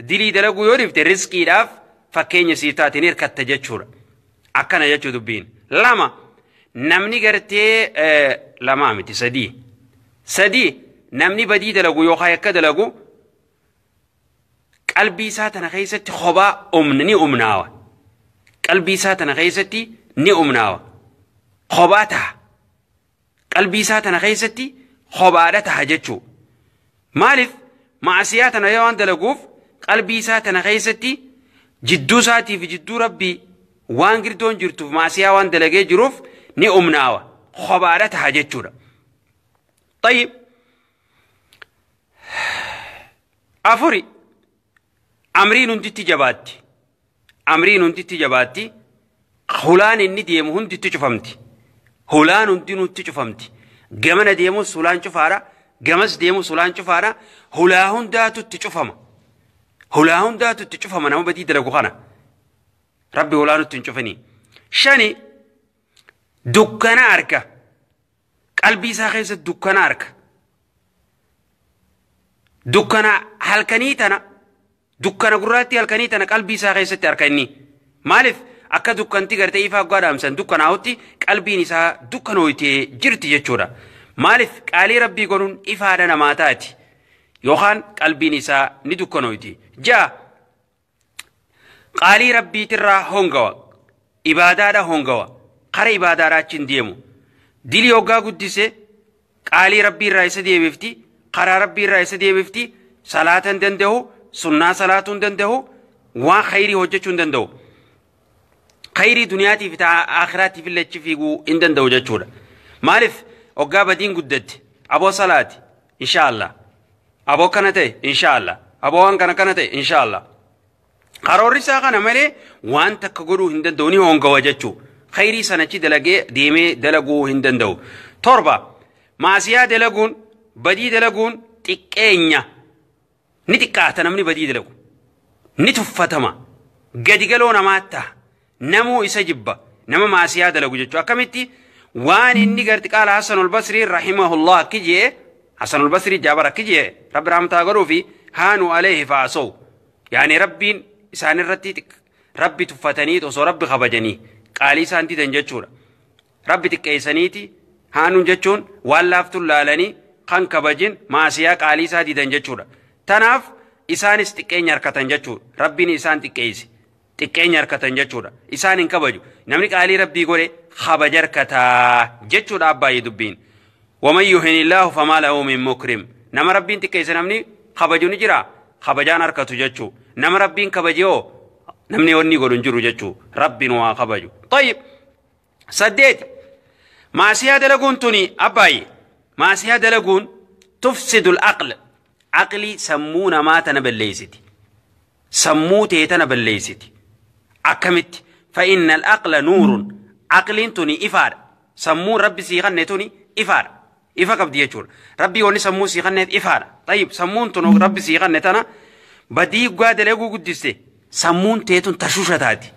Dilii dalaguu yoo dhiifte rizqiidhaaf fakkeenya sii taate ni hirkatta jechuudha. Akkana jechuu dubbiin. Lama, namni gartee lamaa miti, sadii. Sadii, namni badii dalagu yookaan yakka dalagu qalbii isaa tana keessatti kophaa ni umnaawa. Qalbii isaa tana keessatti ni umnaawa. Kophaa taha. Qalbii isaa tana keessatti kophaadha taha jechuu. Maaliif maasiyaa tana yoo waan dalaguuf qalbii isaa tana keessatti jidduu isaatii fi jidduu rabbii waan girdoon jirtuuf maasiyaa waan dalagee jiruuf ni umnaawa. Kophaadha taha jechuudha. Tayyib. Afuri, amriin hunditti jabaatti. Amriin hunditti jabaatti. Hulaan inni deemu hunditti cufamti. Hulaan hundinutti cufamti. Gamana deemus hulaan cufaadha. Gamas deemus hulaan cufaadha. Hulaa hundaatu itti cufama. Hulaa hundaatu itti cufama nama badii dalagu kana. Rabbi hulaa nutti hin cufini. Shani, dukkana arga. Qalbii isaa keessatti dukkana arga. Dukkana halkanii tana, dukkana gurraattii halkanii tana qalbii isaa keessatti arga inni. Maaliif akka dukkanti gartee ifaa guddaa dhaamsan dukkanaa'utti qalbiin isaa dukkanooytee jirti jechuudha. Maaliif qaalii rabbii godhuun ifaadha namaa taati. Yookaan qalbiin isaa ni dukkanooyti. Ja'a, qaalii rabbiitirraa hongawa. Ibaadaadha hongawa. Kara ibaadaadhaa achi hin deemu. Dilii hoggaa guddise qaalii rabbiirraa isa deebifti. Karaa rabbiirraa isa deebifti. Salaata hin danda'u. Sunnaa salaatuu hin danda'u. Waan khayrii hojjechuu hin danda'u. Khayrii duniyaatiif ta'a akhiraatiif illee achi fiiguu hin danda'u jechuudha. Maaliif hoggaa badiin guddatte aboo salaati inshaallah. Aboo kana ta'e inshaallah. Aboo waan kana kana ta'e inshaallah. Karoorri isaa kana malee waan takka godhuu hin danda'u ni hongawa jechuu. Khayrii sana achi dalagee deemee dalaguu hin danda'u. Torba, maasiyaa dalaguun badii dalaguun xiqqeenya. Ni xiqqaata namni badii dalagu. Ni tuffatama. Gadi galoo namaa ta'a. Namuu isa jibba. Nama maasiyaa dalagu jechuudha. Akkamitti waan inni garti qaala Hasanul Basrii rahimahullah akki jee Hasanul Basrii jaabar akki jee rabbi rahmataa godhuu fi haanu alayhi fa'asoo. Yaani rabbiin isaan irratti rabbi tuffatanii osoo rabbi kabajanii qaalii isaan didan jechuudha. Rabbi xiqqeessaniiti haanuun jechuun waan laaftuun laalanii kan kabajin maasiyaa qaalii isaa didan jechuudha. Tanaaf isaanis xiqqeenya harkatan jechuudha. Rabbiin isaan xiqqeesse. Xiqqeenya harkatan jechuudha. Isaan hin kabaju. Namni qaalii rabbii godhe kabaja harkataa jechuudha abbaayee dubbiin. Waman yuhinillaahu famaa lahu min mukrim. Nama rabbiin xiqqeesse namni kabaju ni jira. Kabajaan harkatu jechuu. Nama rabbiin kabaje hoo namni wanni godhu hin jiru jechuu. Rabbiin waa kabaju. Tayyib. Saddeet. Maasiyaa dalaguun tuni abbaayee. Maasiyaa dalaguun tufsidul aql. Aqlii sammuu namaa tana balleessiti. Sammuu tee tana balleessiti. Akkamitti? Fa'inna al-aqla nuurun. Aqliin tuni ifaadha. Sammuun rabbi sii kanne tuni ifaadha. Ifa qabdi jechuudha. Rabbii wanni sammuu sii kanneef ifaadha. Tayyib, sammuun tun rabbi sii kanne tana badii guddaa dalaguu guddiste sammuun tee tun tashusha taati.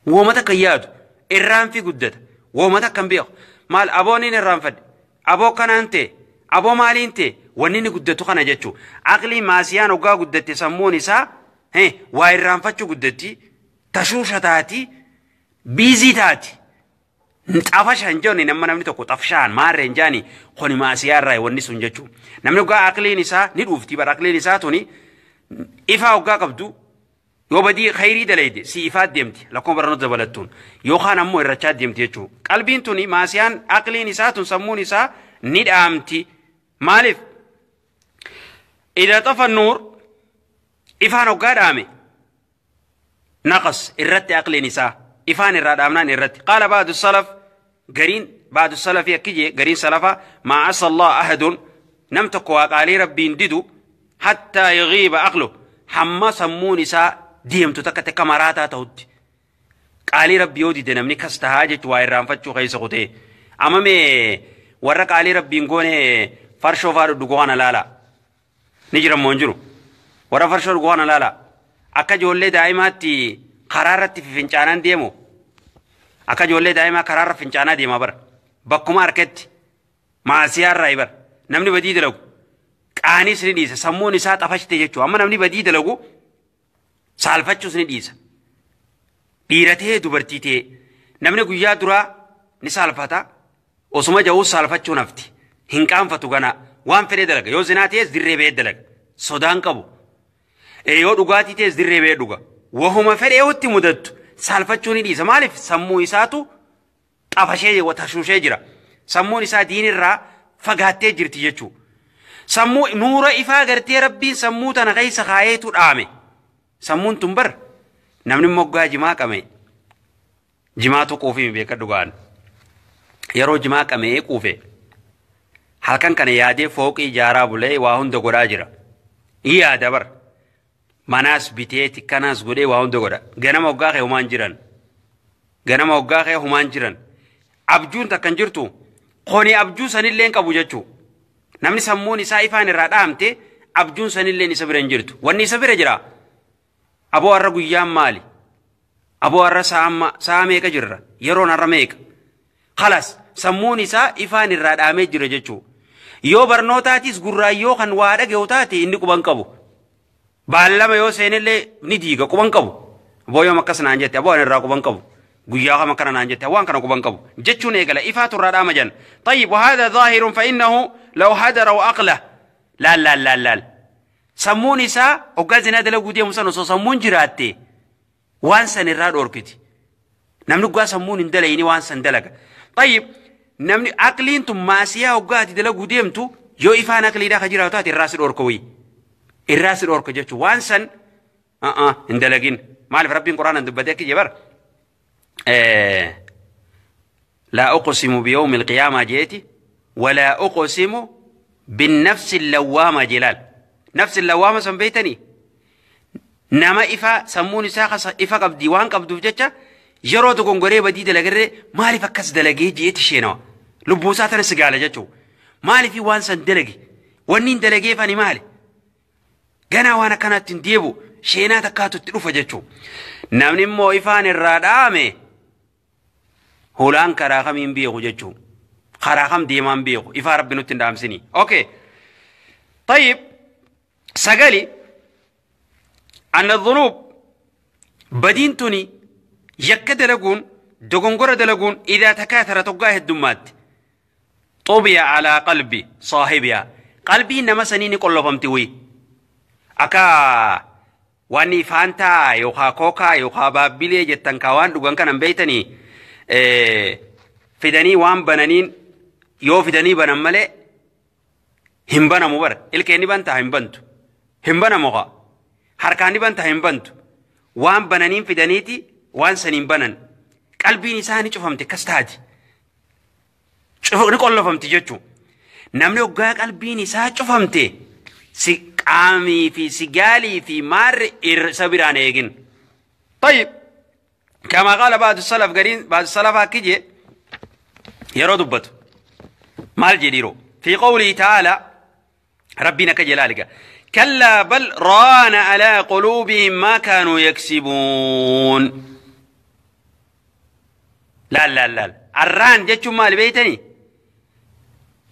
Wooma takka yaadu. Irraanfi guddata. Wooma takka hin beeku. Maal aboon inni irraanfadhe? Aboo kanaan ta'e? Aboo maaliin ta'e? Wanni inni guddatu kana jechuudha. Aqlii maasiyaan hoggaa guddatte sammuun isaa waa irraanfachuu guddatti. Tashuusha taati. Biizii taati. Xafasha hin jenni nama namni tokko xafshaan maarree hin jaani kuni maasiyaa irraa wanni sun jechuudha. Namni hoggaa aqliin isaa ni dhuufti bara aqliin isaa tuni ifaa hoggaa qabdu yoo badii khayrii dalayde si ifaa deemti lakkoo barnoota dabalattuun yookaan ammoo irrachaa deemti jechuudha. Qalbiin tuni maasiyaan aqliin isaa tun sammuun isaa ni dhaamti. Maaliif? Idha xafa nuur ifaan hoggaa dhaame naqas irratti aqliin isaa ifaan irraa dhaamnaan irratti. Qaala baadu salaf gariin baadu salafi akki jee gariin salafa maa asa Allah ahadun nam tokko waa qaalii rabbiin didu hattaa yaghiiba aqlu hamma sammuun isaa deemtu takka takka maraataa ta'utti. Qaalii rabbii yoo dide namni kas tahaa jechu waa irraanfachuu keessa kutee. Amma mee warra qaalii rabbiin goone farshoo faa dhuguu kana laala. Ni jira moo hin jiru? Warra farshoo dhuguu kana laala. Akka ijoollee daa'imaatti karaa irratti fincaanaan deemu. Akka ijoollee daa'imaa karaa irra fincaanaa deema bara. Bakkuma harkatti maasiyaa irraa bara. Namni badii dalagu. Qaanis ni dhiisa. Sammuun isaa xafashte jechuudha. Amma namni badii dalagu saalfachuus ni dhiisa. Dhiira ta'ee dubartii ta'ee namni guyyaa duraa ni saalfata. Osuma ja'uus saalfachuu nafti. Hin qaanfatu ganaa. Waan fedhee dalaga. Yoo zinaa ta'es dirree ba'ee dalaga. Sodaan qabu. Yoo dhugaatii ta'es dirree ba'ee dhuga. Wahuma fedhee itti mudattu saalfachuu ni dhiisa. Maaliif sammuu isaatu xafashee tashuushee jira. Sammuun isaa diinirraa fagaattee jirti jechuudha. Sammuu nuura ifaa gartee rabbiin sammuu tana keessa kaayeetu dhaame. Sammuun tun bar namni moggaa jimaa qame jimaatu quufii beeka dhugaan. Yeroo jimaa qamee quufe halkan kana yaadee fooqii ijaaraa bulee waa hunda godhaa jira. Yaada bar manaas bitee tikkanaas godhee waa hunda godha. Ganama hoggaa kee humaan jiran. Ganama hoggaa kee humaan jiran. Abjuun takkan jirtu koni abjuu sanillee hin qabu jechuudha. Namni sammuun isaa ifaan irraa dhaamte abjuun sanillee isa bira hin jirtu. Wanni isa bira jira. Aboo har'a guyyaan maali? Aboo har'a sa'a meeqa jirra? Yeroon har'a meeqa? Khalas sammuun isaa ifaan irraa dhaamee jira jechuudha. Yoo barnootaatis gurraayyoo kan waa dhaga'u taate inni quban qabu. Baallama yoo seenillee ni diiga quban qabu. Aboo yoom akkas naan jette aboo ani irraa quban qabu. Guyyaa kam akkana naan jette waan kana quban qabu. Jechuun eegala ifaatu irraa dhaama jan. طيب وهذا ظاهر فإنه لو هدر وأقله لا لا لا لا sammuun isaa hoggaa zinaa dalaguu deemu san osoo sammuun jiraatte waan san irraa dhorkiti. Namni hoggaa sammuun hin dalayini waan san dalaga. طيب namni aqliin tun maasiyaa hoggaa ati dalaguu deemtu yoo ifaan aqliidhaa ka jiraatu taate irraa si dhorka wayii. Irraa si dhorka jechuun waan san hin dalagin. Maaliif rabbiin quraanaan dubbatee akka jee bara? لا أقسم بيوم القيامة جيتي ولا أقسم بالنفس اللوامة جلال. نفس اللوامة سنبيتني نما إفا سموني ساقة إفا قبدي وان قبدو جتشا يرو تكون قريبة دي دلقري مالي فكس دلقي جيتي شينو لبوساتنا سقالة جتشو مالي في وان سن دلقي وانين دلقي فاني مالي غنا وانا كانت تنديبو شينا تكاتو تلوفة جتشو نمني مو إفان الرادامي هولان karaa kamiin beeku jechuun karaa kam deemaan beeku ifaa rabbi nutti hin dhaamsini. Okay. طيب سقالي أن الذنوب بدينتني يك دلقون دقنقر دلقون إذا تكاثرت وقاه الدمات طبع على قلبي صاحبها قلبي إنما سنيني قلو فمتوي أكا واني فانتا يوخا كوكا يوخا بابيلي جتن كوان دقن كان بيتني fidanii waan bananiin yoo fidanii banan malee hin banamu bara ilkeen ni bantaa hin bantu hin banamu qa harkaan ni bantaa hin bantu waan bananiin fidaniiti waan saniin banan qalbiin isaa ni cufamte akkas taati ni qollofamti jechuu namni hoggaa qalbiin isaa cufamte si qaamii fi sigaalii fi maarri isa biraan eegin. طيب كما قال بعض السلف قرين بعض السلف كجي يرو دبته مال جديرو في قوله تعالى ربنا كجلالك كلا بل ران على قلوبهم ما كانوا يكسبون. لا لا لا الران جتشو مال بيتني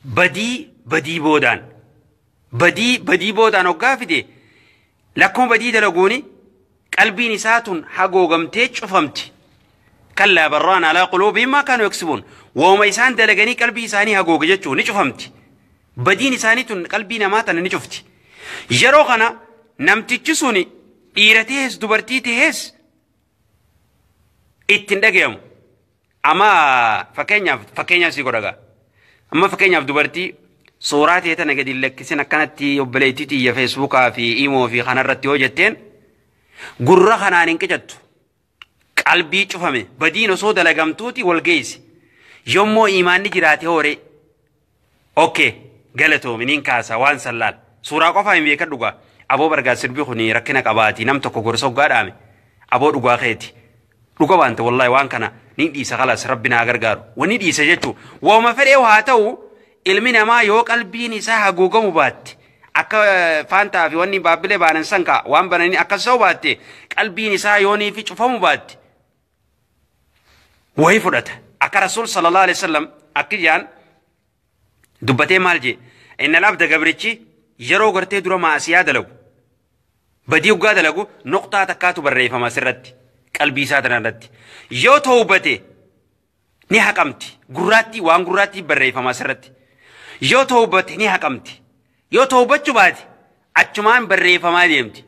بدي بدي بودان بدي بدي بودان وقافتي لكم بدي دلقوني قلبي نسات حقوقمتي شفمتي كلا بران على قلوبهم ما كانوا يكسبون وهم إسان دلقني قلبي إساني حقوق جتشو نشفمتي بدي نساني تن قلبي نماتا نشفتي يروغنا نمتجسوني إيرتيس دبرتيتيس اتندقيم أما فكينيا سيقرقا أما فكينيا دبرتي صوراتي تنقدي لك سنة كانت يوبليتي يا فيسبوكا في إيمو في خنرتي وجتين gurra kanaan hin qicattu qalbii cufame badiin osoo dalagamtuuti wal geessi yommuu imaanni jiraate hoore okay galatoominiin kaasa waan sallaal suuraa qofaa hin beekan dhugaa aboo bargaa sirbi kun rakkina qabaati nam tokko gorsa hoggaa dhaame aboo dhugaa keeti dhuga waanta wallaahi waan kana ni dhiisa khalaas rabbi naa gargaaru wanni dhiisa jechuu wauma fedhee haa ta'u ilmi namaa yoo qalbiin isaa haguugamu baatte akka faantaa fi wanni baabbilee baanan sanka waan bananii akkas ta'u baatte qalbiin isaa yoonii fi cufamu baatte wayii fudhata akka rasuul sallallahu alaihi wasallam akki jaan dubbatee maal jee inna al-abda gabrichi Yeroo gartee dura maasiyaa dalagu, badii hoggaa dalagu, nuqtaa takkaatu barreeffama asirratti, qalbii isaa tanarratti. Yoo tawbate ni haqamti. Gurraatti waan gurraatti barreeffama asirratti. Yoo tawbate ni haqamti. Yoo tawbachuu baate achumaan barreeffamaa deemti.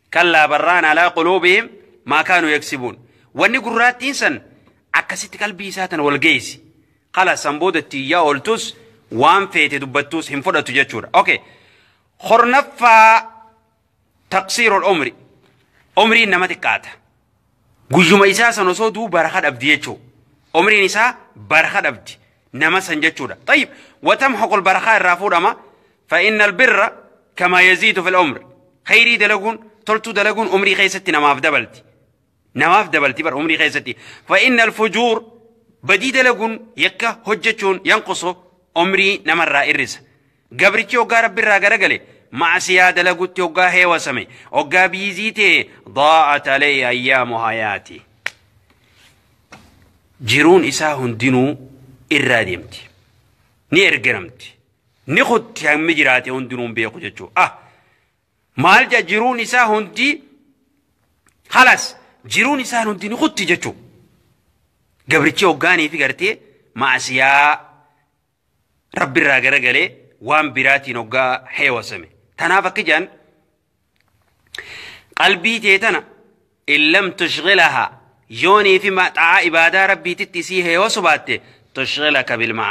Kallaa barraan alaa quluubihim maa kaanuu yaksibuun. Wanni gurraattiin san akkasitti qalbii isaa tana wal geessi. Kala san booda itti iyyaa ooltus, waan feete dubbattus hin fudhatu jechuudha. Okay. Hornaffaa, taqsiirul umri. Umriin nama xiqqaata. Guyyuma isaa san osoo duu baraka dhabdi jechuudha. Umriin isaa baraka dhabdi. Nama san jechuudha. طيب وتمحق البركة irraa fuudhama. فإن البر كما يزيد في العمر. خيري dalaguun, toltuu dalaguun umrii keessatti namaaf dabalti. Namaaf dabalti bar umrii keessatti. فإن الفجور, badii dalaguun, yakka hojjechuun, ينقص, umrii namarraa irrisa. Gabrichi hoggaa rabbi irraa garagale, macsiyaa dalagutti hoggaa heewasame, hoggaa busy ta'e, ضاعت عليه أيام حياته. Jiruun isaa hundinuu irraa deemti. Ni ergamti. Ni kutti hammi jiraate hundinuu hin beeku jechuudha. Ah, maal jaa, jiruun isaa hundi halas, jiruun isaa hundi ni kutti jechuudha. Gabrichi hoggaanii fi gartee maasiyaa rabbirraa garagalee waan biraatiin hoggaa heewasame. Tanaaf akka jedhan, qalbii tee tana إن لم تشغلها, yoonii fi xa'aa ibaadaa rabbiititti isii heewasu baatte, تشغلك بالمعاصي.